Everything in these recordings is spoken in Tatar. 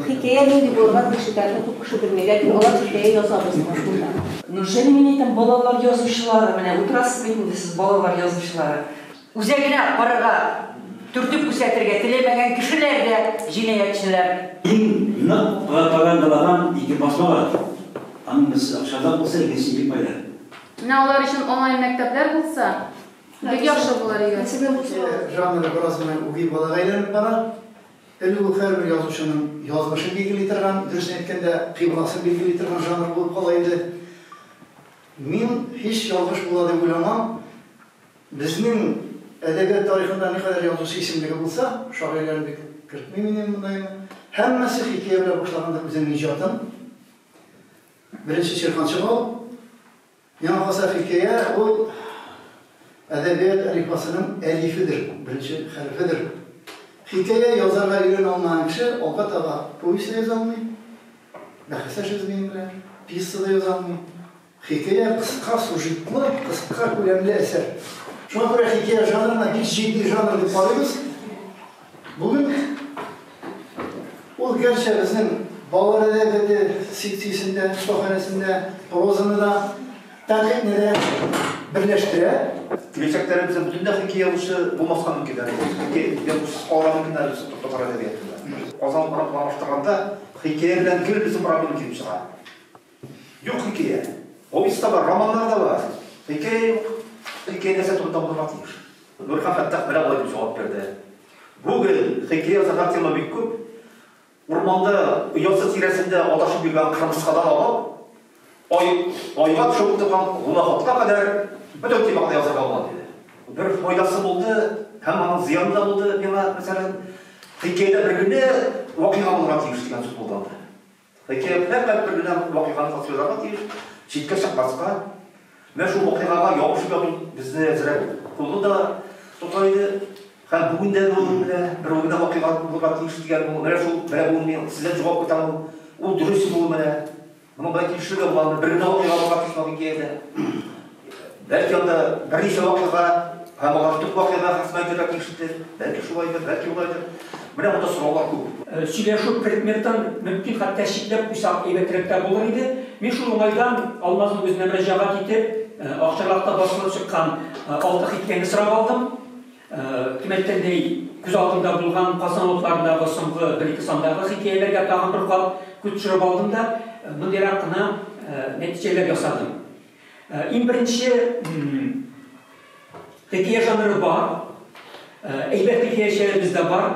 Хикәя нинди булырга тиеш икәнен күп кеше белми, ләкин алар хикәя яза безнең шунда. Неужели мин әйтәм, балалар язучылары, менә утырасыз бит инде сез балалар язучылары. Үзәгенә карарга, төртеп күрсәтергә теләмәгән кешеләр дә җинаятьчеләр. Иң нык пропагандалаган ике басма бар. Аның берсе Акчарлак булса, икенчесе Ирек Байлар. Менә алар өчен онлайн мәктәпләр булса, бик яхшы булыр иде. Жанры бераз менә үги балага әйләнеп бара. Элек ул һәрбер язучының язмышын билгели торган, дөресен әйткәндә, кыйбласын билгели торган жанр булып кала иде. Мин һич ялгыш була дип уйламам. Безнең әдәбият тарихында никадәр язучы исемлеге булса, шагыйрьләрне бик кертмим инде монда инде, һәммәсе хикәя белән башлагандыр үзенең иҗатын. Беренче чирканчык алып. Миңа калса, хикәя ул әдәбият әлифбасының әлифедер, беренче хәрефедер. Хикәя язарга өйрәнә алмаган кеше алга таба повесть та яза алмый, бәхәсләшегез минем белән, пьеса да яза алмый. Хикәя, кыска сюжетлы, кыска күләмле әсәр. Шуңа күрә хикәя жанрына бик җитди жанр дип карыйбыз. Бүген ул гәрчә безнең балалар әдәбияты секциясендә, остаханәсендә прозаны да, тәнкыйтьне дә берләштерә. Киләчәктә әле безнең бөтен дә хикәя язучы булмаска мөмкин әле. Хикәя язучысыз калырга мөмкин әле безнең татар әдәбиятында. Казан урам планлаштырганда хикәя белән гел безнең проблема килеп чыга. Юк хикәя. Повесть та бар, романнар да бар. Хикәя юк. Хикәя нәрсә турында булырга тиеш? Нурхан Фәттах менә болай дип җавап бирде. Бүген хикәя язарга тема бик күп. Урманда оясы тирәсендә адашып йөргән кырмыскадан алып, ай, айга төшеп утырган луноходка кадәр бөтен темага да язарга була, диде. Бер файдасы булды һәм аның зыяны да булды миңа, мәсәлән, хикәядә бер генә вакыйга булырга тиеш дигән сүз булды анда. Хикәя фәкать бер генә вакыйганы тасвирларга тиеш, читкә чыкмаска. Менә шул вакыйгага ябышып яту безне әзрәк кулны да тота иде. Һәм бүген дә ул менә бер генә вакыйга булырга тиеш дигән ул, менә шул, менә бүген мин сездән җавап көтәм ул. Ул дөрес ул менә. Моның белән килешергә була, бер генә вакыйга булырга тиеш хикәядә. Бәлки анда берничә вакыйга һәм алар төп вакыйга хезмәт итәргә тиештер. Бәлки шулайдыр, бәлки болайдыр. Менә монда сораулар күп. Сөйләшү предметын мөмкин хәтта чикләп куйсак әйбәтрәк тә булыр иде. Мин шул уңайдан Алмазның үзенә мөрәҗәгать итеп, Акчарлакта басылып чыккан алты хикәяне сорап алдым. Кем әйткәндәй, күз алдымда булган Казан утларындагы соңгы бер-ике сандагы хикәяләргә тагын бер кат күз төшереп алдым да, мондыйрак кына нәтиҗәләр ясадым. Иң беренче хикәя жанры бар. Әйбәт хикәячеләребез дә бар.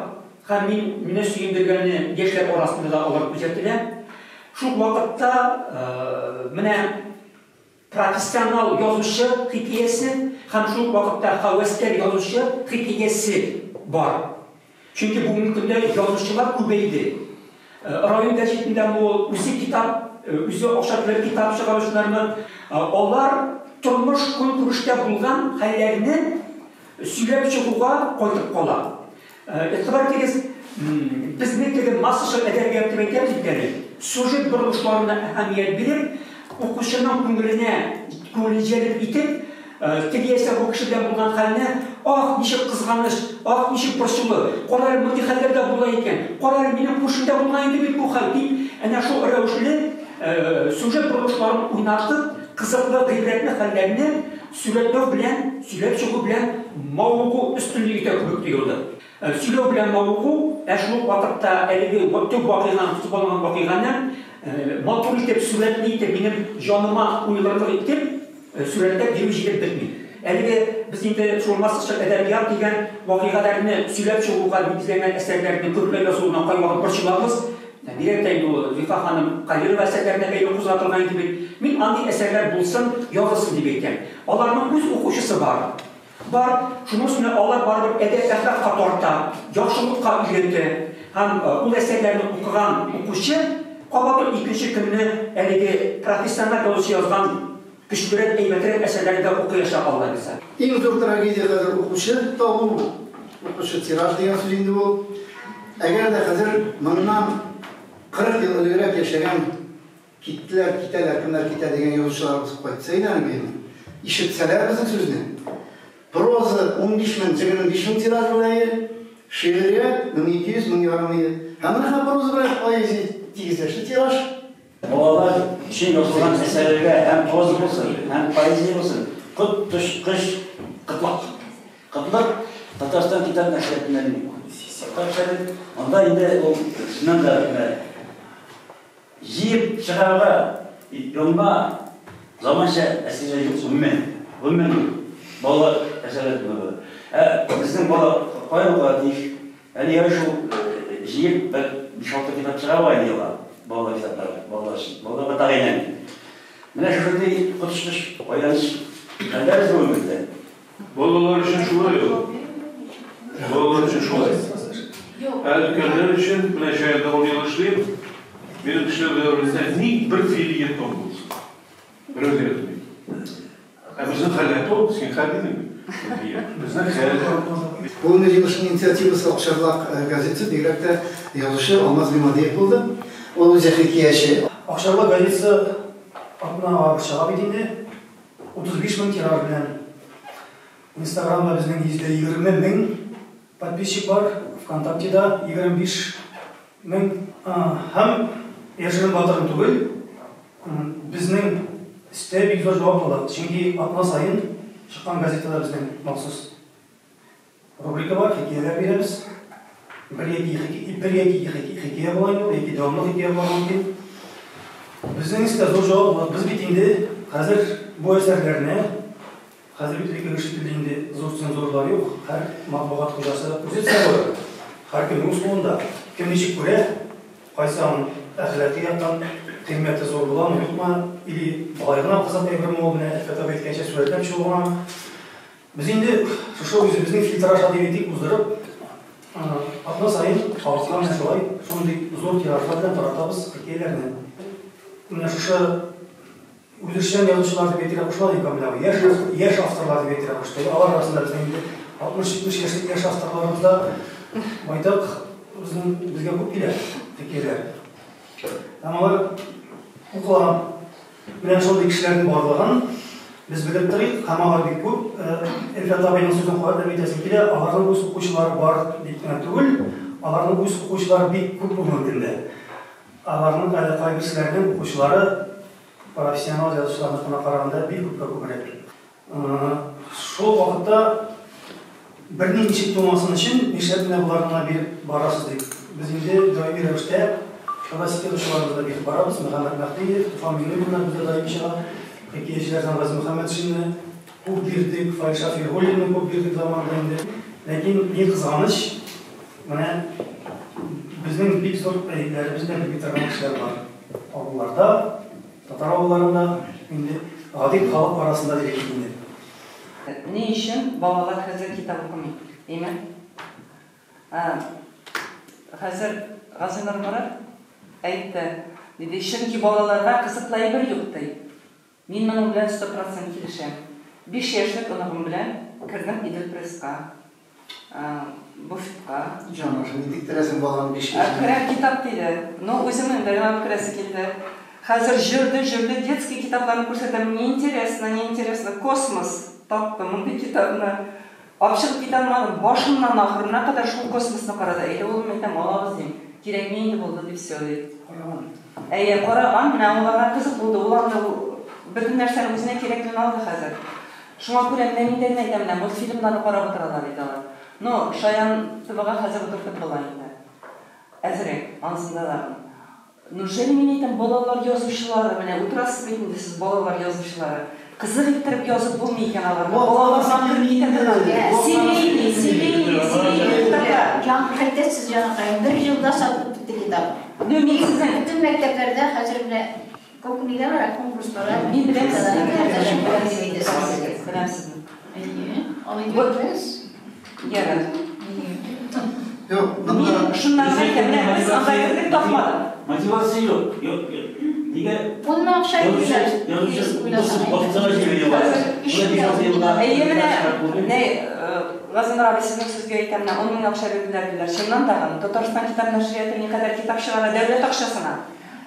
Һәм мин мине сөендергәне яшьләр арасында да алар күзәтелә. Шул ук вакытта менә профессионал язучы хикәясе һәм шул ук вакытта һәвәскәр язучы хикәясе бар. Чөнки бүгенге көндә язучылар күбәйде. Район гәҗитендәме ул, үзе китап, үзе акча түләп китап чыгаручылармы, алар тормыш-көнкүрештә булган хәлләрне сөйләп чыгуга кайтып кала. Игътибар итегез, безнең теге массачыл әдәбият дип әйтәбез бит әле, сюжет борылышларына әһәмият биреп, укучының күңеленә, күңелен җәлеп итеп, Теге яисә бу кеше белән булган хәлне, Ах, ничек кызганыч, ах, ничек борчулы, кара әле, мондый хәлләр дә була икән, кара әле, минем күршемдә булган иде бит бу хәл, дип, әнә шул рәвешле сюжет борылышларын уйнатып, кызыклы, гыйбрәтле хәлләрне сурәтләү белән, сөйләп чыгу белән мавыгу өстенлек итә кебек тоелды. Сөйләү белән мавыгу, ә шул ук вакытта әлеге төп вакыйганы, тотып алынган вакыйганы матур итеп, сурәтле итеп, минем җаныма уелырлык итеп, Сурәтләп бирү җитеп бетми. Әлеге без инде шул массачыл әдәбият дигән вакыйгаларны сөйләп чыгуга нигезләнгән әсәрләрне күпләп язуына кайвакыт борчылабыз. Бигрәк тә инде ул Зифа ханым Кадирова әсәрләренә бәйле кузгатылган иде бит. Мин андый әсәрләр булсын, язылсын дип әйтәм. Аларның үз укучысы бар. Бар. Шуның өстенә алар барыбер әдәп-әхлакка тарта, яхшылыкка өйрәтә. Һәм ул әсәрләрне укыган укучы кабат ук икенче көнне әлеге профессиональ язучы язган көчлерәк, әйбәтрәк әсәрләрне дә укыячак, Алла бирса. Иң зур трагедия хәзер укучы табу, укучы тираж дигән сүз инде ул. Әгәр дә хәзер моннан 40 ел элегрәк яшәгән Киттеләр, китәләр, кемнәр китә дигән язучыларыбыз кайтса иде Англиядән. Ишетсәләр безнең сүзне. Проза 15 мең, 25 мең тираж белән иде. Шигърият 1200, 1500 иде. Һәм менә хәзер проза белән поэзия. 8 яшьле тираж. Балалар өчен язылган әсәрләргә һәм проза булсын, һәм поэзия булсын, коточкыч кытлык. Кытлык Татарстан китап нәшриятыннан юк. Анда инде ул чыннан да менә җыеп чыгарырга яңа заманча әсәрләр юк гомумән. Гомумән юк. Балалар әсәрләре түгел. Ә безнең бала каян укырга тиеш? Әле ярый шул җыеп бер 5-6 китап чыга инде елга. Балалар китаплары, балалар өчен. Балаларга тәгаенләнми. Менә шушындый коточкыч аяныч хәлләр без бүгенге көндә. Балалар өчен шулай ул. Балалар өчен шулай. Ә өлкәннәр өчен, менә Чаянда 10 ел эшлим, минем кешеләр дәверендә ник бер фельетон булсын. Берәү дә язмый. Ә безнең хәл ул, син хәл дидең. Безнең хәл. Бүгенге җыелышның инициативасы Акчарлак газетасы, бигрәк тә язучы Алмаз Гыймадиев булды. Ул үзе хикәяче. Акчарлак газетасы атнага бер чыга бит инде. 35 мең тираж белән. Инстаграмда безнең 120 мең подписчик бар, ВКонтактеда 25 мең. Һәм яшерен батырын түгел, безнең өстә бик зур җаваплылык. Чөнки атна саен чыккан газетада безнең махсус рубрика бар, хикәяләр бирәбез. Бер яки ике хикәя була инде, яки дәвамлы хикәя була мөмкин. Безнең өстә зур җаваплылык. Без бит инде хәзер бу әсәрләрне, хәзер бит элеккеге шикелле инде зур цензуралар юк. Һәр матбугат хуҗасы үзе цензура. Һәркемнең үз кулында. Кем ничек күрә, кайсы аның әхлаки яктан кыйммәте зур буламы, юкмы, или болай гына кызык әйберме ул, менә Әлфәт абый әйткәнчә сурәтләп чыгу гына. Без инде шушы үзебезнең фильтр аша дип әйтик, уздырып, атна саен халыкка менә шулай шундый зур тиражлар белән таратабыз хикәяләрне. Менә шушы үзешчән язучылар дип әйтергә кушыла инде Камил абый, яшь авторлар дип әйтергә кушты. Алар арасында безнең инде 60-70 яшьлек яшь авторларыбыз да байтак, безнең безгә күп килә хикәяләр. Һәм алар укыла. Менә шундый кешеләрнең барлыгын без белеп торыйк, һәм алар бик күп. Әлфәт абыйның сүзен куәтләп әйтәсем килә, аларның үз укучылары бар дип кенә түгел, аларның үз укучылары бик күп бүгенге көндә. Аларның әле кайберселәренең укучылары профессионал язучыларныкына караганда бик күпкә күбрәк. Шул вакытта берни ничек тумасын өчен, нишләп менә боларны гына биреп барасыз дип. Без инде даими рәвештә классик язучыларыбызны да биреп барабыз. Мөхәммәт Мәһдиев, Туфан Миңнуллиннар бездә даими чыга. Хикәячеләрдән Гази Мөхәммәтшинны күп бирдек, Фаил Шафигуллинны күп бирдек заманында инде. Ләкин ни кызганыч, менә безнең бик зур әдипләребезне дә белми торган кешеләр бар. Авылларда, татар авылларында инде гади халык арасында дип әйтик инде. Ни өчен балалар хәзер китап укымый? Әйме? Хәзер Газинур Морат әйтте, диде, чөнки балаларга кызыклы әйбер юк, ди. Мин моның белән 100% килешәм. 5 яшьлек оныгым белән кердем Идел пресска, буфетка. Җанашым, нинди керәсең баланың 5 яшенә? Керәм китап диде. Ну, үземнең дә генә керәсе килде. Хәзер җөрде, детский китапларны күрсәтәм. Неинтересно, неинтересно. Космос таптым мондый китапны. Алып чыгып китә алмадым. Башыннан ахырына кадәр шул космосны карады. Әйдә, улым, әйтәм, алабыз дим. Кирәкми инде булды дип сөйли. Караган. Әйе, караган, менә уларга кызык булды. Ул анда бөтен нәрсәне үзенә кирәклен алды хәзер. Шуңа күрә менә мин дә генә әйтәм, менә мультфильмнарны карап утыралар иде алар. Но Шаян ТВга хәзер утыртып була инде. Әзерәк, анысында да. Неужели мин әйтәм, балалар язучылары, менә утырасыз бит инде сез балалар язучылары. Кызык иттереп язып булмый икән аларны. Балалар семейный, семейный, семейный китаплар. Җан хәйтәсез, җаныкаем, бер елда сатылып бетте китап. Ну, мин сезнең бөтен мәктәпләрдә хәзер менә күп ниләр бар, конкурслар. Мин беләм сезне. Беләм сезне. Әйе, алай дибез. Ярар. Юк, мин шуннан әйтәм, менә без анда кердек, тапмадык. Мотивация юк, юк, юк. Нигә? Ун акча бирделәр. Әйе, менә, менә Газинур абый сезнең сүзгә әйтәм, менә 10 мең акча бирделәр диләр. Чыннан да, Татарстан китап нәшрияты никадәр китап чыгара дәүләт акчасына.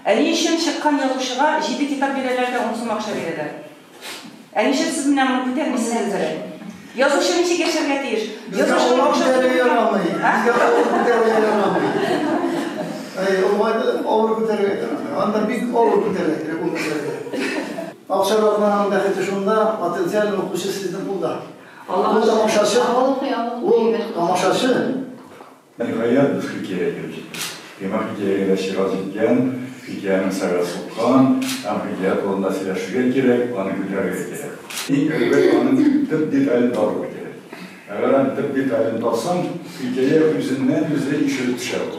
Ә ни өчен чыккан язучыга 7 китап бирәләр дә 10 сум акча бирәләр? Ә ничек сез менә моны күтәрмисез әзерәк? Язучы ничек яшәргә тиеш? Безгә авыл күтәрергә ярамый. Безгә авыл күтәрергә ярамый. Олыгайды авыр күтәрергә кирәк. Анда бик авыр күтәрергә кирәк ул мәсьәләдә. Акчарлакның бәхете шунда, потенциаль укучы сезнең кулда. Ул тамашачы, ул тамашачы. Ниһаять, без хикәягә килеп җиттек. Димәк, хикәягә дә чират җиткән, хикәянең сәгать суккан, һәм хикәя турында сөйләшергә кирәк, аны күтәрергә кирәк. Иң әүвәл аның төп детален табырга кирәк. Әгәр аның төп детален тапсаң, хикәя үзеннән-үзе ишелеп төшә ул.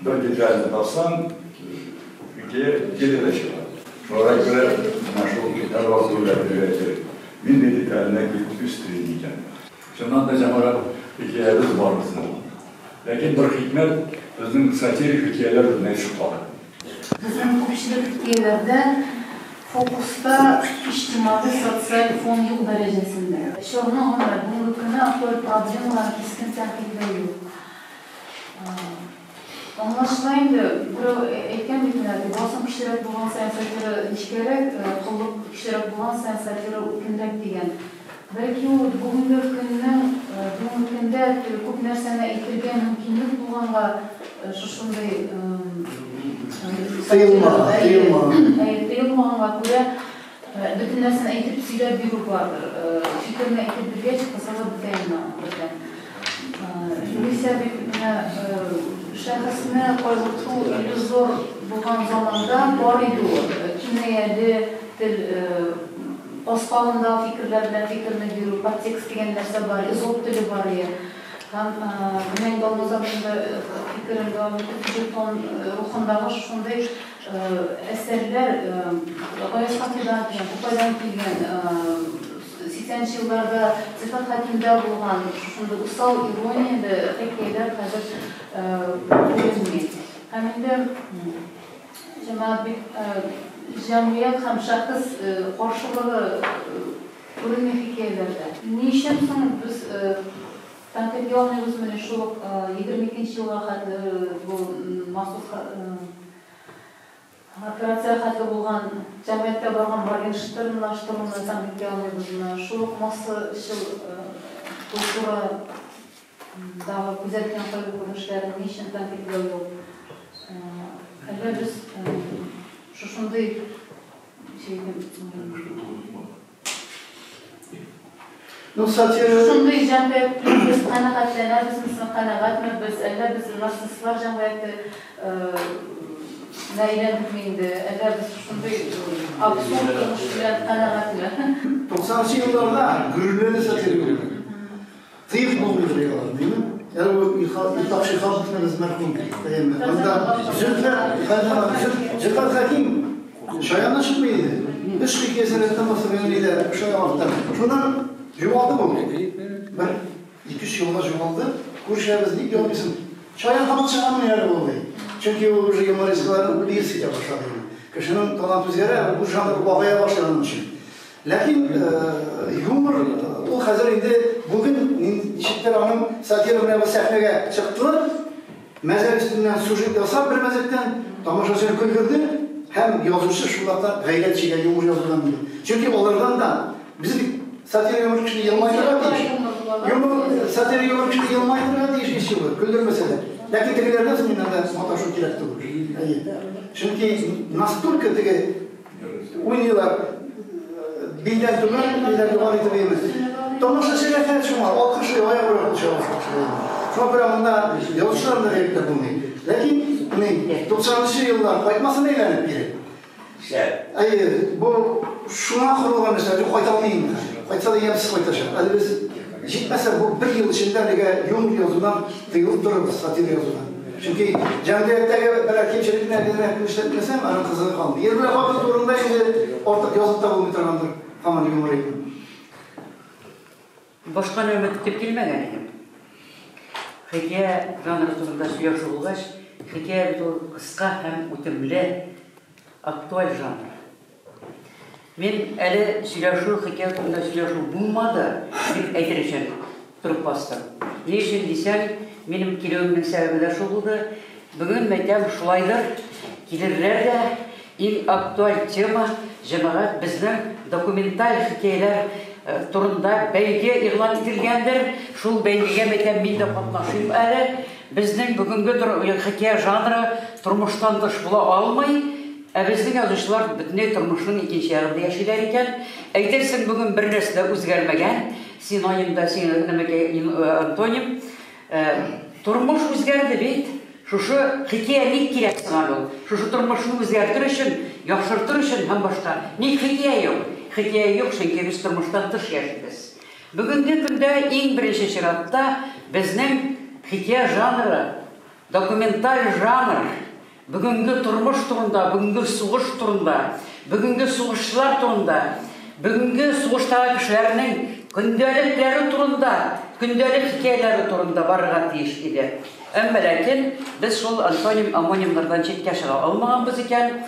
Бер детальне тапсаң, хикәя килә дә чыга. Шуңа күрә менә шул һәрвакыт уйлап йөрергә кирәк. Нинди детальне үстерим икән? Чыннан да, җәмәгать, хикәябез бар безнең. Ләкин бер хикмәт, безнең сатирик хикәяләр бөтенләй төшеп калды. Безнең күпчелек хикәяләрдә фокуста иҗтимагый-социаль фон юк дәрәҗәсендә. Чорның, гомумән, бүгенге көнне актуаль проблемаларын кискен тәнкыйтьләү юк. Аңлашыла инде, берәү әйткән бит менә, басым көчлерәк булган саен сатира нечкәрәк, коллык көчлерәк булган саен сатира үткенрәк дигән. Бәлки ул бүгенге көннең, бүгенге көндә күп нәрсәне әйтергә мөмкинлек булганга шушындый тыелмаган, тыелмаган. Тыелмаганга күрә бөтен нәрсәне әйтеп сөйләп бирү бардыр. Фикерне әйтеп биргәч, кызыгы бетә инде аның бердән. Югыйсә бит менә шәхесне кайгырту иллюзор булган заманда бар иде ул. Кинаяле тел, каскагында фикерләр белән фикерне бирү, подтекст дигән нәрсә бар, эзоп теле бар иде. Һәм менә инде Алмаз абыйның да фикерен дәвам итеп, фельетон рухындагы шушындый әсәрләр Гаяз Хакидан килгән, Тукайдан килгән, 80 елларда Зөлфәт Хәкимдә булган шушындый усал иронияле хикәяләр хәзер күренми. Һәм инде җәмәгать бит җәмгыять һәм шәхес каршылыгы күренми хикәяләрдә. Ни өчен соң без тәнкыйтьли алмыйбыз менә шул ук 22 елга хәтле бу махсус операция хәтле булган җәмгыятьтә барган Моргенштернлаштыруны тәнкыйтьли алмыйбызмы? Шул ук массачыл культурадагы күзәткән кайбер күренешләрен ни өчен тәнкыйтьләү юк? Әллә без шушындый Ну, сатира... Шушындый җәмгыять белән без канәгатьләнәбезме соң, канәгатьме без, әллә без нарцисстлар җәмгыяте әйләндекме инде, әллә без шушындый абсурд тормыш белән канәгатьме? 90 елларда гөрләде сатира юморы. Тыеп булмый алар, димме? Әле бу Илһам Шиһаповны без мәрхүм. Анда Зөлфәт Хәким шаяннан чыкмый иде. Өч хикәясен рәттән басып йөри иде, шаян арттан. Шуннан югалды бу. Бер 2-3 елга югалды. Күршебез ник югалмыйсың? Шаян һаман чыгамын әле ул ди. Чөнки ул уже юмористларны бир итә башлады. Кешенең таланты үзгәрә, бу жанр вагая башлады аның өчен. Ләкин юмор ул хәзер инде бүген ничектер аның сатира белән бу сәхнәгә чыкты. Мәзәк өстеннән сюжет ясап бер мәзәктән тамашачыны көлдерде һәм язучы шуларда гайрәт чигә юмор язудан инде. Чөнки алардан да без бит сатира юмор кешене елмайтырга тиеш. Юмор сатира юмор кешене елмайтырга тиеш һич югы, көлдермәсә дә. Ләкин тегеләрдән соң инде маташу кирәк түгел. Чөнки настолько теге уйныйлар билдән түбән, билдән югары итеп имез. Тамашачы рәхәт шуңа, алкышлый, аягүрә кул чаба. Шуңа күрә монда язучылар да гаепләп булмый. Ләкин 90 еллар кайтмасын әйләнеп кире. Әйе, бу шуңа корылган нәрсә, юк, кайта алмый инде. Кайтса да ямьсез кайтачак. Әле без җитмәсә бу бер ел эчендә әлегә юмор язудан тыелып торырбыз, сатира язудан. Чөнки җәмгыятьтәге берәр кимчелекне генә күрсәтмәсәм, аның кызыгы калмый. Ир белән хатын турында инде артык язып та булмый торгандыр, һаман юмор итеп. Башка нәүмә көтеп килмәгән идем. Хикәя жанры турында сөйләшү булгач, хикәя бит ул кыска һәм үтемле, актуаль жанр. Мин әле сөйләшү, хикәя турында сөйләшү булмады дип әйтер өчен торып бастым. Ни өчен дисәң, минем килүемнең сәбәбе дә шул булды. Бүген мәйтәм шулайдыр, килерләр дә иң актуаль тема җәмәгать безнең документаль хикәяләр турында бәйге игълан ителгәндер. Шул бәйгегә мәйтәм мин дә катнашыйм әле. Безнең бүгенге хикәя жанры тормыштан тыш була алмый. Ә безнең язучылар бөтенләй тормышның икенче ягында яшиләр икән. Әйтерсең, бүген бер нәрсә дә үзгәрмәгән. Синоним да антоним. Тормыш үзгәрде бит. Шушы хикәя ник кирәк соң әле ул? Шушы тормышны үзгәртер өчен, яхшыртыр өчен һәм башка. Ник хикәя юк? Хикәя юк, чөнки без тормыштан тыш яшибез. Бүгенге көндә иң беренче чиратта безнең хикәя жанры, документаль жанр, бүгенге тормыш турында, бүгенге сугыш турында, бүгенге сугышчылар турында, бүгенге сугыштагы кешеләрнең көндәлекләре турында, көндәлек хикәяләре турында барырга тиеш иде. Әмма ләкин без шул антоним, омонимнардан читкә чыга алмаганбыз икән.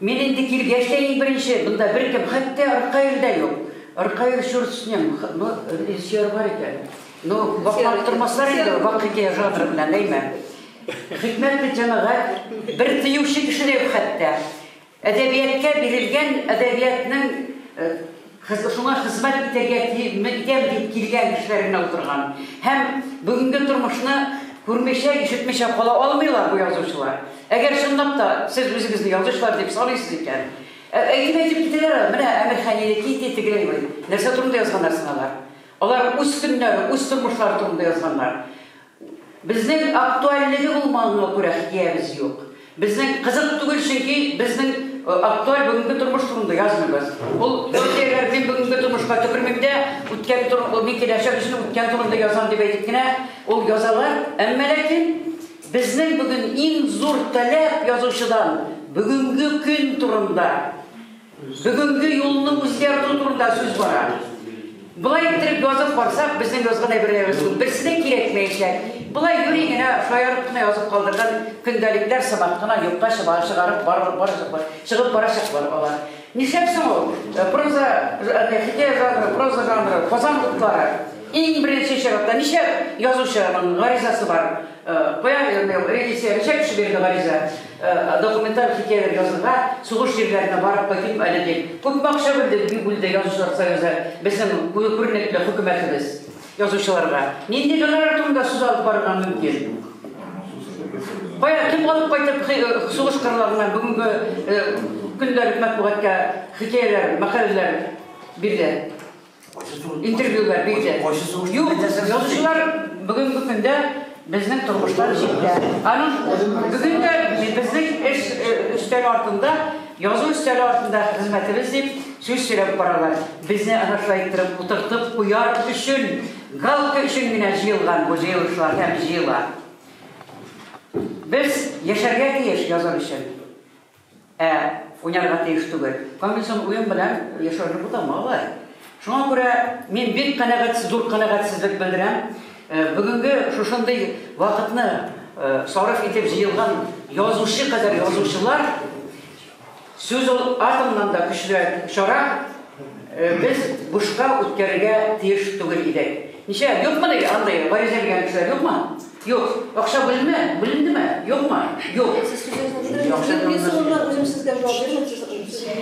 Мин инде килгәч тә иң беренче, монда беркем, хәтта Ркаил дә юк. Ркаил черт с ним, ну, режиссер бар икән. Ну, ваклап тормаслар инде, вак хикәя жанры белән, әйме? Хикмәт бит, җәмәгать, бер тыючы кеше дә юк хәтта. Әдәбиятка бирелгән, әдәбиятның шуңа хезмәт итәргә итәм дип килгән кешеләр генә утырган. Һәм бүгенге тормышны күрмичә, ишетмичә кала алмыйлар бу язучылар. Әгәр чынлап та сез үзегезне язучылар дип саныйсыз икән, әйтеп әйтеп китәләр, менә Әмирханинеке ити тегеләй бит. Нәрсә турында язганнар соң алар? Алар үз көннәре, үз тормышлары турында язганнар. Безнең актуальлеге булмаганга күрә хикәябез юк. Безнең кызык түгел, чөнки безнең актуаль бүгенге тормыш турында язмыйбыз. Ул әгәр мин бүгенге тормышка төкермим дә, үткән мин киләчәк өчен үткән турында язам дип әйтеп кенә ул язалар. Әмма ләкин безнең бүген иң зур таләп язучыдан бүгенге көн турында, бүгенге юлны үзгәртү турында сүз бара. Былай иттереп язып барсак, безнең язган әйберләребез күп. Берсе дә кирәкмәячәк. Былай юри генә шаярып кына язып калдырган көндәлекләр сымак кына юкка чыгарып чыгып барачаклар алар. Нишләп соң ул? Проза, хикәя жанры, проза жанры, Казан утлары. Иң беренче чиратта нишләп язучының гаризасы бар? Кая режиссер ничә кеше бирде гариза? Документаль хикәяләр язырга, сугыш җирләренә барып кайтыйм әле дип. Күпме акча бүлде, бүлде язучылар союзы, безнең күренекле хөкүмәтебез язучыларга. Нинди гонорар турында сүз алып барырга мөмкин? Кая кем алып кайтып сугыш кырларыннан бүгенге көндәлек матбугатка хикәяләр, мәкаләләр бирде? Интервьюлар бирде. Юк, язучылар бүгенге көндә безнең тормыштан читтә. Аның бүген дә безнең эш өстәле артында, язу өстәле артында хезмәтебез дип сүз сөйләп баралар. Безне ана шулай иттереп утыртып куяр өчен, галка өчен генә җыелган бу җыелышлар һәм җыела. Без яшәргә тиеш язар өчен. Ә уйнарга тиеш түгел. Камилсон уен белән яшәргә буламы алай? Шуңа күрә мин бик канәгатьсез, зур канәгатьсезлек белдерәм. Бүгенге шушындый вакытны сарыф итеп җыелган язучы кадәр язучылар, сүз ул атомнан да көчлерәк чара, без бушка үткәрергә тиеш түгел идек. Ничә, юкмы ди андый гариза биргән кешеләр, юкмы? Юк. Акча бүленме? Бүлендеме? Юкмы? Юк. Мин соңыннан үзем сезгә җавап бирермен.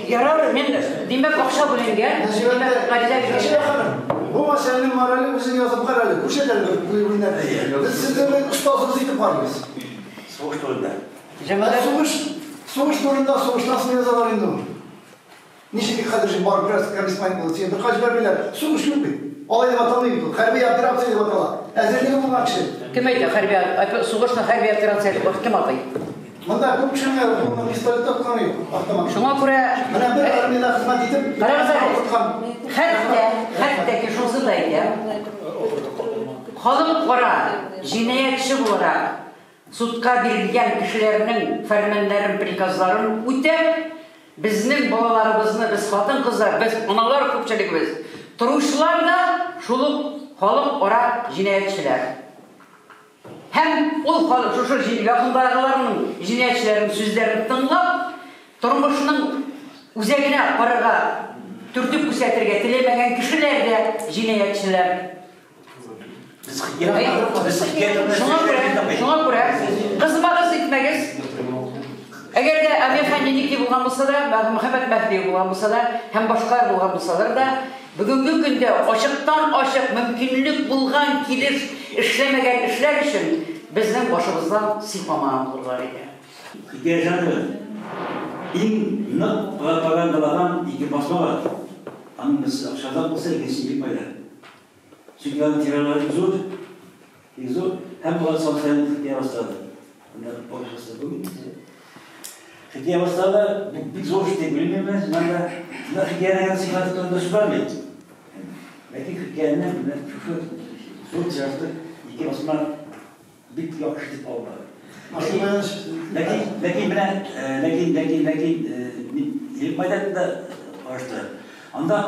Ярар, мин димәк акча бүленгән, димәк гариза биргән. Бу мәсьәләнең морале үзең язып кара әле, күрсәт әле бер Без сезне остазыбыз итеп карыйбыз. Сугыш турында. Җәмәгать сугыш турында сугыштан соң язалар инде ул. Ничек хәзер барып бераз корреспондент булып, син беркая җибәрмиләр. Сугыш юк бит. Алай дип аталмый бит ул. Хәрби операция дип атала. Әзерлеге булган кеше. Кем әйтә хәрби сугышны хәрби операция дип кем атый? Монда күп кешенең кулына пистолет тотканы юк, автомат. Шуңа күрә менә бер армиядә хезмәт итеп, карагыз әле. Хәтта ки шунысы да әйтәм. Халык кара җинаятьче буларак судка бирелгән кешеләрнең фәрманнарын, приказларын үтәп, безнең балаларыбызны, без хатын-кызлар, без аналар күпчелегебез, торучылар да шул ук халык ара җинаятьчеләр. Һәм ул халык шушы якындагыларның җинаятьчеләрнең сүзләрен тыңлап, тормышның үзәгенә карарга, төртеп күрсәтергә теләмәгән кешеләр дә җинаятьчеләр. Шуңа күрә, кызмагыз итмәгез. Әгәр дә Әмирхан Еники булган булса да, Мөхәммәт Мәһди булган булса да, һәм башкалар булган булсалар да, бүгенге көндә ачыктан ачык мөмкинлек булган килеш эшләмәгән эшләр өчен безнең башыбыздан сыйпамаган булырлар иде. Хикәя жанры иң нык пропагандалаган ике басма бар. Аның берсе Акчарлак булса, икенчесе Ирек Майдан. Чөнки аның тиражлары бик зур, бик зур. Һәм алар сан саен хикәя бастыралар. Анда башкасы бүген хикәя бастыралар, бу бик зур эш дип уйлыйм мин, чыннан да. Монда хикәянең сыйфаты турында сүз бармый. Ләкин хикәяне менә шушы зур тиражлы ике басма бик яхшы дип алып бара. Ләкин, ләкин менә, ләкин, ләкин, ләкин, мин Ирек Майданны да караштырам. Анда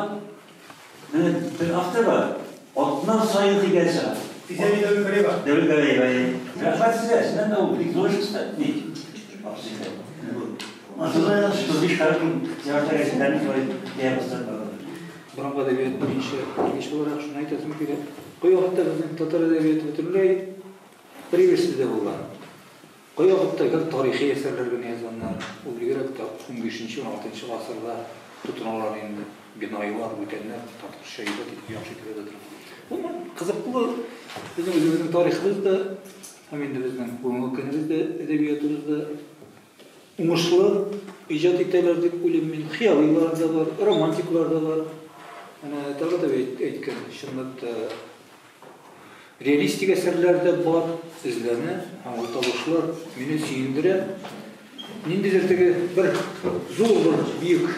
менә бер автор бар, атна саен хикәя чыга. Физәми Дәүләтгәрәева. Дәүләтгәрәева, әйе. Рәхмәт сезгә, чыннан да ул бик зур эш, ни, 35 40 мең тиражда гәзитләрне шулай хикәя бастырып баралар. Борынгы әдәбият буенча белгеч буларак шуны әйтәсем килә. Кайвакытта безнең татар әдәбияты бөтенләй привесте дә булган. Кайвакытта гел тарихи әсәрләр генә язганнар. Ул бигрәк тә 15-16 гасырда тотыналар инде. Бинойлар, бүтәннәр татарча әйбәт итеп, яхшы итеп яза торган. Гомумән, кызыклы безнең үзебезнең тарихыбыз да һәм инде безнең бүгенге көнебез дә, әдәбиятыбыз да уңышлы иҗат итәләр дип уйлыйм мин. Хыялыйлар да бар, романтиклар да бар. Әнә Тәлгать абый әйткән, чынлап та реалистик әсәрләр дә бар, эзләнә һәм ул табышлар мине сөендерә. Ниндидер теге бер зур бер бөек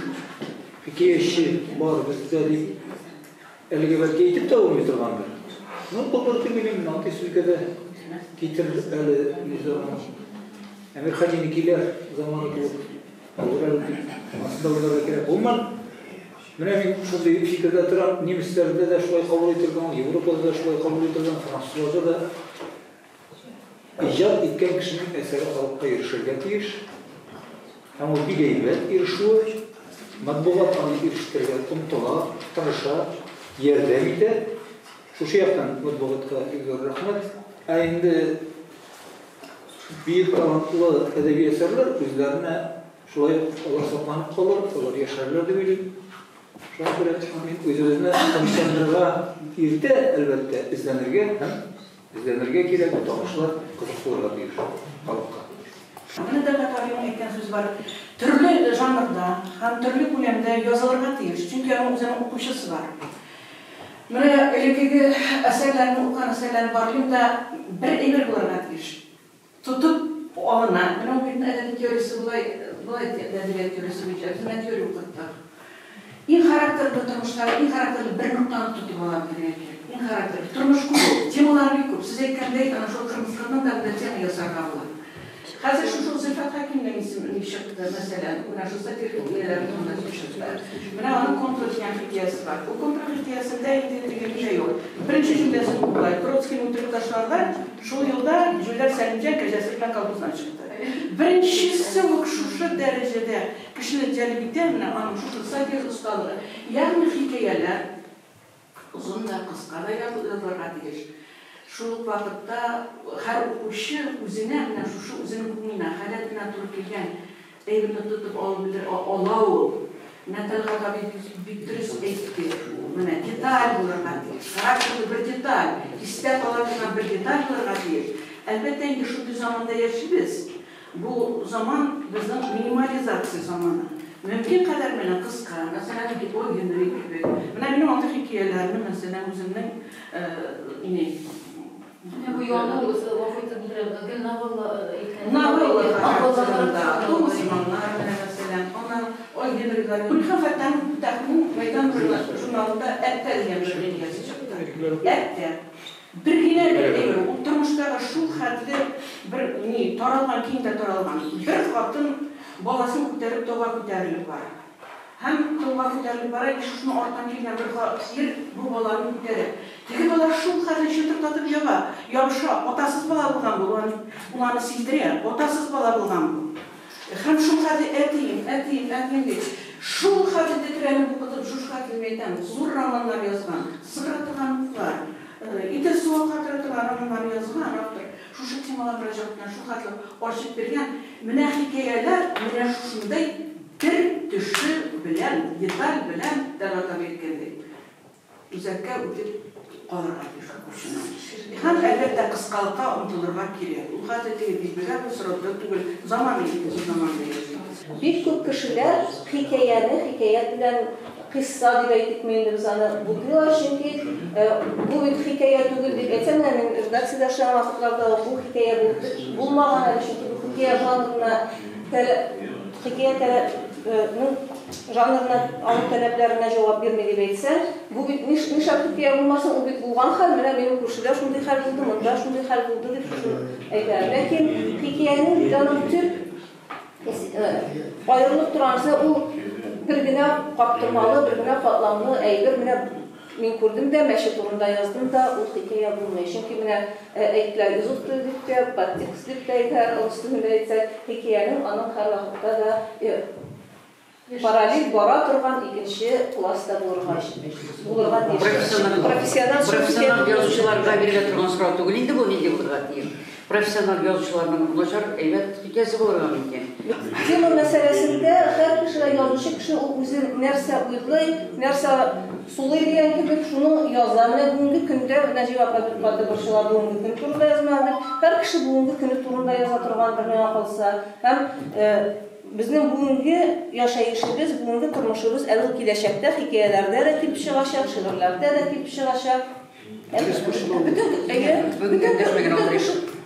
хикәяче бар бездә дип әлегә бәлки әйтеп тә булмый торгандыр. Ну, булыр дип уйлыйм, мин андый сүзгә дә китерер әле Низамның. Әмирханинекиләр заманы кебек булыр әле дип, анысын да уйларга кирәк. Гомумән, менә мин шундый фикердә торам, немецләрдә дә шулай кабул ителгән, Европада да шулай кабул ителгән, французларда да иҗат иткән кешенең әсәре халыкка ирешергә тиеш. Һәм ул бик әйбәт ирешүе. Матбугат аны ирештерергә омтыла, тырыша, ярдәм итә. Шушы яктан матбугатка бик зур рәхмәт. Ә инде бөек талантлы әдәби әсәрләр үзләренә шулай ук алар сакланып калыр, алар яшәрләр дип уйлыйм. Шуңа күрә мин үзебезне тынычландырырга иртә, әлбәттә, эзләнергә һәм эзләнергә кирәк, бу табышлар кызык булырга тиеш халыкка. Менә Дәүләт абыйның әйткән сүзе бар. Төрле жанрда һәм төрле күләмдә язылырга тиеш, чөнки аның үзенең укучысы бар. Менә элеккеге әсәрләрне укыган әсәрләрне барлыйм да, бер әйбер булырга тиеш. Тотып алына. Менә ул бит әдәби теориясе болай, болай әдәбият теориясе буенча без менә теория укыттык. Иң характерлы тормыштагы иң характерлы бер ноктаны тотып ала белергә кирәк. Иң характерлы. Тормыш күп ул, темалар бик күп. Сез әйткәндәй, ана шул кырмыскадан да бер тема ясарга була. Хәзер шушы ук Зөлфәт Хәкимнең исеме ни чыкты, мәсәлән, менә шул сатирик хикәяләре турында сүз чыкты. Менә аның Контра дигән хикәясе бар. Ул Контра хикәясендә инде теге ничә юк. Беренче җөмләсе үк болай: Троцкийны үтереп ташларга шул елда Җүләр Сәлимҗан кәҗәсе белән колхоздан чыкты. Беренчесе үк шушы дәрәҗәдә кешене җәлеп итә, менә аның шушы сатира осталыгы. Ягъни хикәяләр озын да, кыска да язылырга тиеш. Шул ук вакытта һәр укучы үзенә менә шушы үзенең күңеленә, халәтенә туры килгән әйберне тотып ала белер, ала ул. Менә Тәлгать абый бик дөрес әйтте. Менә деталь булырга тиеш. Характерлы бер деталь, истә кала торган бер деталь булырга тиеш. Әлбәттә инде шундый заманда яшибез. Бу заман безнең минимализация заманы. Мөмкин кадәр менә кыска, мәсәлән, О Генри кебек. Менә минем андый хикәяләрне, мәсәлән, үземнең ни Менә бу яну гафу итеп беләм, гел новелла әйткән. Новелла характерында, Томас Маннар менә мәсәлән, аннан Ой Генрилар. Гөлфән Фәттахның Мәйдан журналында Әттә дигән бер хикәясе чыкты. Әттә. Бер генә бер әйбер, ул тормыштагы шул хәтле бер ни, таралган, киң дә таралган. Бер хатын баласын күтәреп тауга күтәрелеп бара. Һәм тауга күтәрелеп бара, и шушының арттан килгән бер ир бу баланы күтәрә. Теге бала шул хәтле чытырдатып яба, ябыша, атасыз бала булган бу, ул аны сиздерә, атасыз бала булган бу. Һәм шул хәтле әтием, әтием, әтием ди. Шул хәтле тетрәнеп укыдым, шушы хәтле мин әйтәм, зур романнар язган, сыдыра торган уклар, Идел суы катыра торган романнар язган автор шушы темага мөрәҗәгать белән шул хәтле ачып биргән. Менә хикәяләр менә шушындый бер төше белән, деталь белән, Тәлгать абый әйткәндәй. Үзәккә үтеп калырга тиеш укучының. Һәм, әлбәттә, кыскалыкка омтылырга кирәк. Ул хәзер теге билгеләр бер сорауда түгел, заман инде, заманда яшибез. Бик күп кешеләр хикәяне хикәят белән кыйсса дип әйтикме инде без аны бутыйлар, чөнки бу бит хикәя түгел дип әйтсәм, менә мин редакциядә эшләгән вакытларда ук бу хикәя булып булмаган әле, чөнки бу хикәя жанрына хикәя таләпнең жанрына, аның таләпләренә җавап бирми дип әйтсәң, бу бит нишләп хикәя булмасын, ул бит булган хәл, менә минем күршедә шундый хәл булды, монда шундый хәл булды дип шушы әйтә. Ләкин хикәянең бит аның төп аерылып торган нәрсә ул бер генә каптырмалы, бер генә катламлы әйбер. Менә мин күрдем дә, мәче турында яздым да, ул хикәя булмый. Чөнки менә әйттеләр, изот теле дип тә, подтекст дип тә әйтәләр, рус телендә әйтсәк, хикәянең аның һәрвакытта да параллель бара торган икенче класста булырга тиеш. Профессионал профессионал язучыларга бирелә торган сорау түгел инде бу, нинди булырга тиеш. Профессионал язучыларның начар әйбәт хикәясе булырга мөмкин. Тема мәсьәләсендә һәр кеше, язучы кеше ул үзе нәрсә уйлый, нәрсә сулый дигән кебек, шуны яза. Менә бүгенге көндә Нәҗибә апа бик каты борчыла бүгенге көн турында язмаган дип. Һәр кеше бүгенге көне турында яза торгандыр миңа калса. Һәм безнең бүгенге яшәешебез, бүгенге тормышыбыз әле ул киләчәктә хикәяләрдә дә килеп чыгачак, шигырьләрдә дә килеп чыгачак.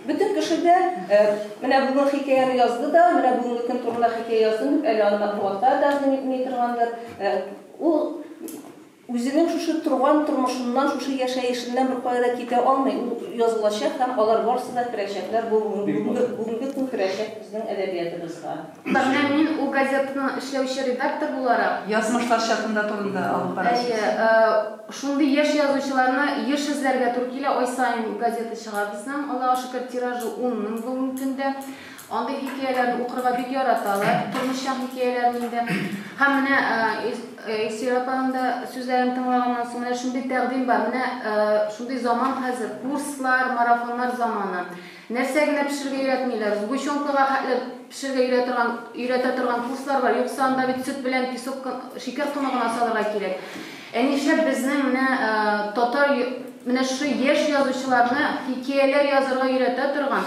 Бөтен кеше дә менә бүген хикәяне язды да, менә бүгенге көн турында хикәя яздым дип, әле аны матбугатта тәкъдим итми торгандыр. Ул үзенең шушы торган тормышыннан, шушы яшәешеннән бер кая да китә алмый. Ул язылачак һәм алар барысы да керәчәкләр. Бу бүгенге көн керәчәк безнең әдәбиятыбызга. Менә мин ул газетаны эшләүче редактор буларак, Язмышлар чатында турында алып барасыз. Әйе, шундый яшь язучыларны еш эзләргә туры килә. Ай саен газета чыга безнең. Аллага шөкер, тиражы 10 мең бүгенге көндә. Андый хикәяләрне укырга бик яраталар, тормышчан хикәяләрне инде. Һәм менә Илсөяр апаның да сүзләрен тыңлаганнан соң менә шундый тәкъдим бар. Менә шундый заман хәзер, курслар, марафоннар заманы. Нәрсә генә пешерергә өйрәтмиләр. Сгущенкага хәтле пешерергә торган, өйрәтә торган курслар бар. Юкса анда бит сөт белән песок, шикәр комы гына салырга кирәк. Ә нишләп безнең менә татар менә шушы яшь язучыларны хикәяләр язырга өйрәтә торган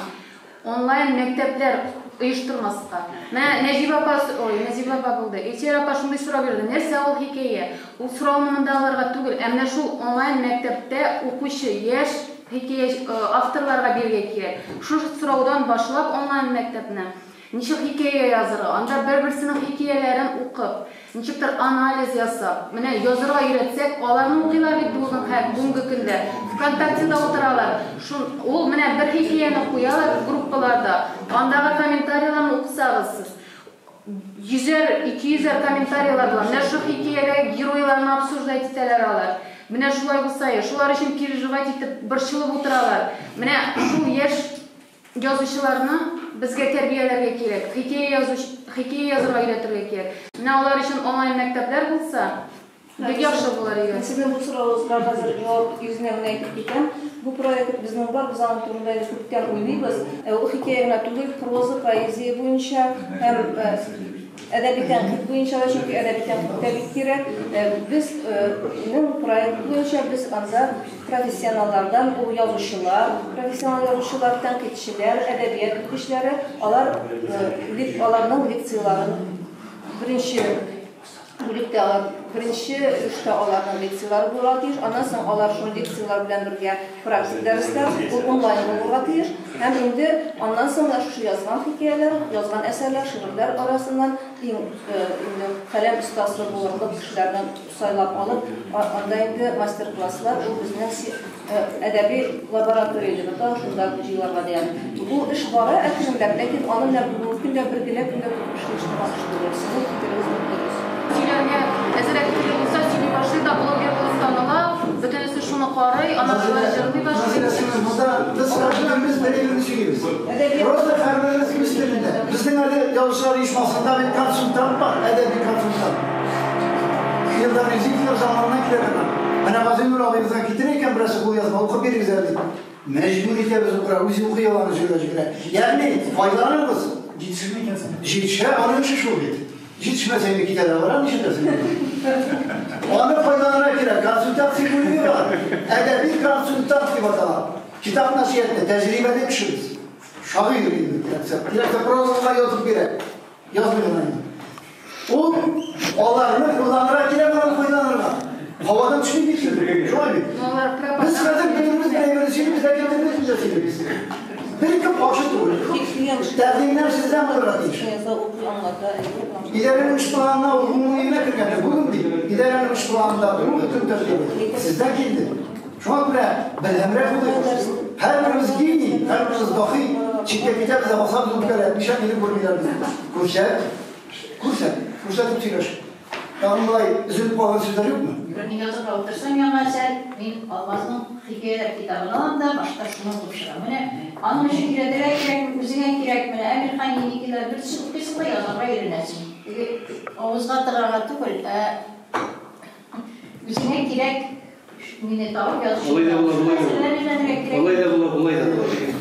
онлайн мәктәпләр оештырмаска? Менә Нәҗибә апа, ой, Нәҗибә апа булды. Илсөяр апа шундый сорау бирде. Нәрсә ул хикәя? Ул сорауны монда алырга түгел, ә менә шул онлайн мәктәптә укучы яшь хикәя авторларга бирергә кирәк. Шушы сораудан башлап онлайн мәктәпне ничек хикәя язырга, анда бер-берсенең хикәяләрен укып, ничектер анализ ясап, менә язырга өйрәтсәк, аларны укыйлар бит бүген бүгенге көндә. ВКонтактеда утыралар. Шун ул менә бер хикәяне куялар группаларда. Андагы комментарийларны укысагыз сез. Йөзәр, 200 комментарийлар була. Менә шу хикәядәге геройларны обсуждать итәләр алар. Менә шулай булса, шулар өчен переживать итеп, борчылып утыралар. Менә шул яшь язучыларны безгә тәрбияләргә кирәк. Хикәя язуч, хикәя язырга өйрәтергә кирәк. Менә алар өчен онлайн мәктәпләр булса, бик яхшы булыр иде. Сезнең бу соравыгызга хәзер җавап йөзенә генә әйтеп китәм. Бу проект безнең бар, без аның турында инде күптән уйлыйбыз. Ул хикәя генә түгел, проза, поэзия буенча һәм әдәби тәнкыйть буенча да, чөнки әдәби тәнкыйть тә бик кирәк. Безнең проект буенча без анда профессионаллардан, ул язучылар, профессионал язучылар, тәнкыйтьчеләр, әдәбият белгечләре, алар аларның лекцияләрен беренче бүлектә алар, беренче өлештә аларның лекцияләре булырга тиеш. Аннан соң алар шул лекцияләр белән бергә практик дәресләр, ул онлайн булырга тиеш. Һәм инде аннан соң шушы язган хикәяләр, язган әсәрләр, шигырьләр арасыннан иң инде каләм остасы булырлык кешеләрне сайлап алып, анда инде мастер-класслар, ул безнең әдәби лаборатория дип атала, шунда җыеларга дигән. Бу эш бара әкренләп, ләкин аны менә бүгенге көндә бер генә көндә тотып эшли торган эш түгел. Сезнең фикерегез бик дөрес. Сөйләргә әзрәк теле булса, сөйли башлый да, блогер булып таныла, бөтенесе шуны карый, аннан шулай җырлый башлый. Монда без һәрберебез бер-беребезне сөйлибез. Просто һәрберебез үз телендә. Безнең әле язучылар оешмасында бит консультант бар, әдәби консультант. Илдар Юзефов заманыннан килә торган. Менә Газинур абыебызга китерә икән берәрсе кулъязма, укып бирегез әле дип. Мәҗбүр итәбез укырга, үзе укый ала, җөрә җөрә. Ягъни файдаланабыз. Җитешерме икән соң? Җитешә, аның эше шул бит. Җитешмәсә инде китә дә бара, нишләтәсең? Аны файдаланырга кирәк. Консультация бүлеге бар. Әдәби консультант дип атала. Китап нәшриятында тәҗрибәле кеше без. Шагыйрь инде кирәксә. Кирәксә прозага язып бирә. Язмый гына инде. Ул аларны кулланырга кирәк, аны файдаланырга. Һавадан төшми бит инде. Шулай бит. Без хәзер бөтенебез бер-беребезне сөйлибез, ләкин телебез белән сөйлибез. Беркем каршы түгел. Тәкъдимнәр сездән булырга тиеш. Идарәнең эш планына ул гомуми генә кергән. Бүген бит идарәнең эш планында гомуми көн тәртибе сездән килде. Шуңа күрә белемрәк булыйк. Һәрберебез гений, һәрберебез даһи. Читкә китәбез дә басабыз үпкәләп. Нишләп мине күрмиләр дип. Күрсәт, күрсәт, күрсәтеп сөйләш. Тагын болай өзелеп калган сүзләр юкмы? Мин язырга утырсам яңа әсәр, мин Алмазның хикәяләр китабын алам да, башта шуны укып чыгам. Менә аның өчен өйрәтергә кирәкме, үзеңә кирәк, менә Әмирхан Еникиләр берсен укыйсың да язарга өйрәнәсең. Теге авызга тыгарга түгел, ә үзеңә кирәк мине табып язучы. Алай да була, болай да була. Алай да була, болай да була дигән.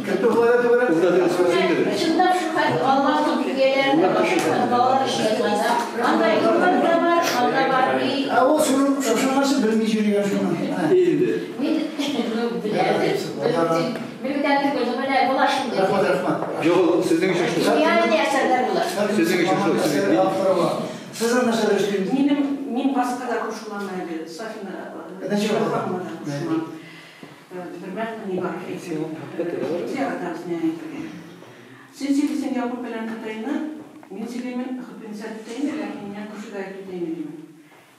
Кертү болай да түгел. Ул да дөрес сүз инде. Чынлап шул хәл Алмазның хикәяләрен дә башка балалар өчен язганда. Анда юмор да бар, анда бар и. Ә ул шуның шушыңарчы белми йөргән шуны. Инде. Мин беләм. Белгән түгел, менә була шундый. Рәхмәт, рәхмәт. Юк, ул сезнең өчен шул. Гениальный әсәрләр була. Сезнең өчен шул. Сезнең. Сезнең нәрсәләр эшлисез? Минем мин башка да кушылам әле, Сафина. Ничек Ханыма да кушылам. Бер мәгънә ни бар әйтсәм. Әйтергә. Син сөйлисең Якуб белән Кытайны, мин сөйлимен Хөпенсә түтәйне, ләкин мин күршедәге түтәйне димен.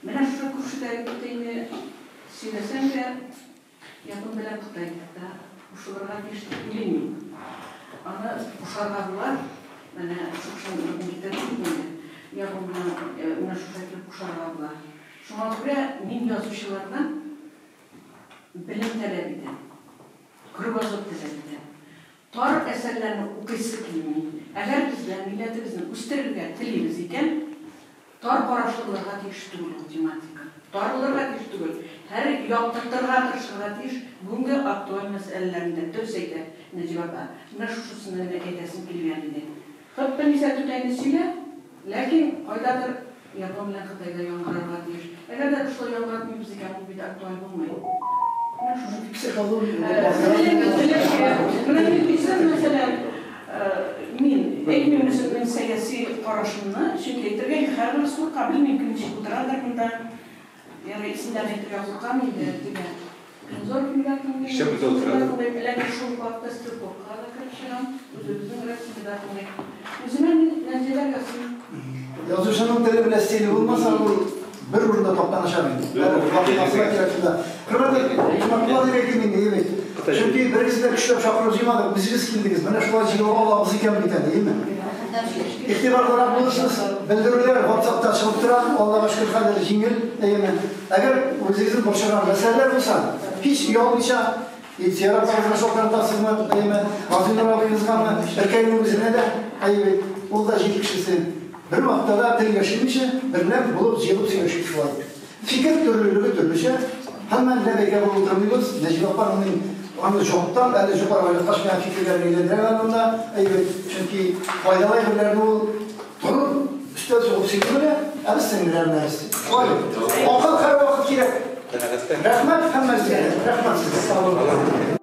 Менә шушы күршедәге түтәйне сөйләсәң дә, Якуб белән Кытай да кушылырга тиеш дип уйлыйм мин. Аны кушарга була, менә шушы китердем инде. Якуб белән менә шушы әйтеп кушарга була. Шуңа күрә мин язучылардан белем таләп итәм. Кругозор таләп итәм. Тар әсәрләрне укыйсы килми. Әгәр бездә милләтебезне үстерергә телибез икән, тар карашлы булырга тиеш түгел ул тематика. Тар булырга тиеш түгел. Һәр яктыртырга тырышырга тиеш бүгенге актуаль мәсьәләләрне дә. Дөрес әйтә Нәҗип апа. Менә шушысыны генә әйтәсем килгән иде. Хөппенисә түтәйне сөйлә, ләкин кайдадыр Япон белән Кытайда яңгырарга тиеш. Әгәр дә шулай яңгыратмыйбыз икән, ул бит актуаль булмый. Менә шушы. Психология. Менә мин үзем, мәсәлән, мин әйтмим үземнең сәяси карашымны, чөнки әйтергә инде һәрберебез курка, белмим кем ничек утырадыр монда. Ярый, исемнәрен әйтергә куркам инде, теге Көнзоркинга да тыңлыйм, ләкин шул ук вакытта Стрелковка да кереп чыгам, үзебезнең Россиядә дә тыңлыйм. Үземә мин нәтиҗәләр ясыйм. Язучының теле белән стиле булмаса, ул бер урында таптаначак инде. Вакыйгасына кирәк шунда. Хөрмәтле кунаклар дип әйтим инде, әйе бит. Чөнки берегезне дә көчләп чакырып җыймадык, үзегез килдегез. Менә шулай җыела алабыз икән бит әле, әйеме? Игътибарлырак булырсыз, белдерүләр WhatsApp-та чыгып тора, Аллага шөкер, хәзер җиңел, әйеме? Әгәр үзегезне борчыган мәсьәләләр булса, һич оялмыйча, Илсөяр апагызга шалтыратасызмы, әйеме? Газинур абыегызгамы, Эркәйнең үзенә дә, әйе бит, ул да җир кешесе. Бер вакытта да тел яшермичә, бердәм булып җыелып сөйләшик шулай. Фикер төрлелеге төрлечә, һәммә ләбәйгә булып утырмыйбыз. Нәҗибә апа моның аны җоктан, әле җокларга яткач кына фикерләрен әйләндерә анда, әйе бит, чөнки файдалы әйберләрне ул торып өстәл сугып сөйли белә, ә без сеңлеләренәбез. Шулай бит. Акыл һәрвакыт кирәк. Рәхмәт һәммәгезгә дә. Рәхмәт сезгә. Сау булыгыз.